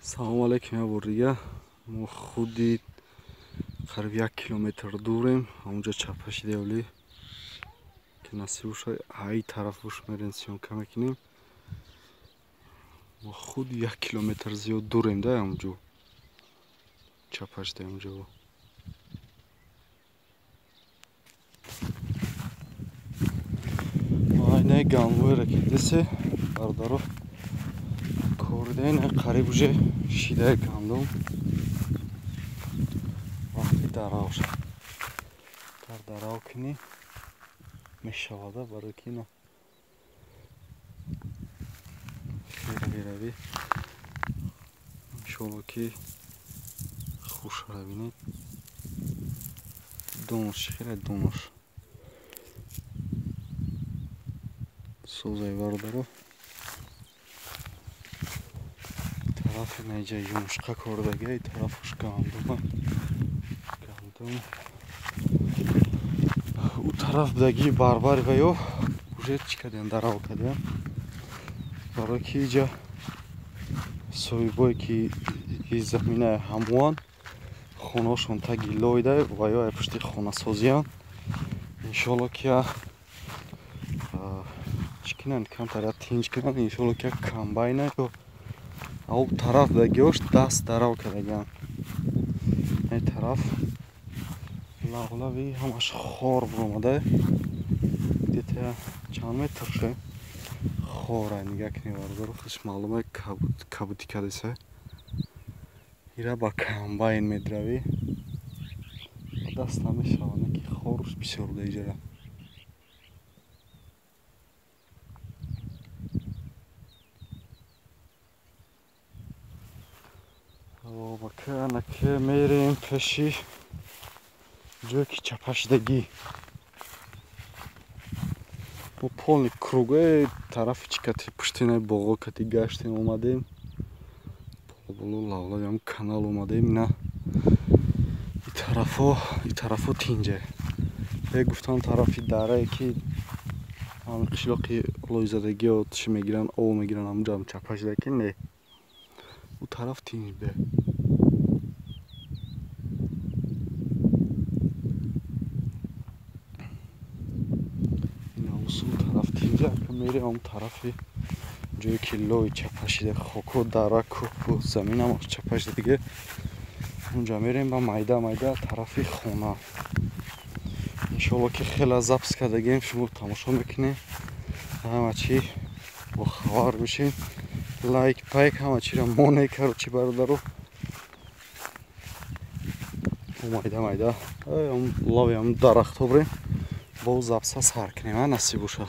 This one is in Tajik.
Салом алейкум, я бор дига. Мо худи қариб 1 километр дурем. Ҳамунҷа чапа шидевли. Ки насиб боша, ай тараф бош мерем, съёмка мекунем. Мо худ 1 километр зиёд дурем да ҳамунҷо. Чапа шидаем унҷо. Айнаи гамвойро ки дисе, бародаро, кориден қариб уже шидаи гандум. Вақти дарав шад. Дар дарав кунӣ мешавада, барои ки ина хеле иншоалло ки хушра бинед. Донаш хеле донаш. Созай бародаро. Тарафи наиҷа юмушқа кордага, тарафуш гандума. Гандум. У тараф будаги барбари ва ё уже чӣ кардем, дарав кардем. Барои ки иҷа соҳибое ки и заминаи ҳамоан, хонаҳошон таги лойда ва ё пушти хонасозиянд. Иншоалло ки чӣ кунанд, камтар тинҷ кунанд, иншоалло ки комбайна ё ав тараф дагиош даст дарав кардагианд. Ин тараф лавлави ҳамаш хор буромада. Где-то чанд метр ше хора нигаҳ кунед бародаро, худш маълума кабути кардеса. Ира ба комбайн медравӣ. Ба даст намешавад, ки хоруш бисёр буда иҷара. Анаке мерем пеши ҷое ки чапа шидагӣ. Мо полный круге тарафи чӣ кати пуштинаи боғо кати гаштем омадем. Боло лавлавиам канал омадем. Ина и тарафо тинҷе. Гуфтам тарафи дарае ки ҳамин қишлоқи лойзадагио чӣ мегиранд, об мегиранд, ҳамунҷоам чапа шида ки не. У тараф тинҷ бе. Тараф тинҷа, мерем ҳам тарафи ҷое ки лой чапа шида, хоко, дара, кӯҳу замин ҳамаш чапа шида диге. Унҷа мерем ба майда майда тарафи хона. Иншоалло ки хеле запис кардагем, шумо тамошо мекунед, ҳама чӣ бохабар мешед. Лайк, пайк, ҳама чиро моне, короче, бародаро. Майда майда лави ҳам дарахтҳо бирем, бо записа сар кунем, насиб боша.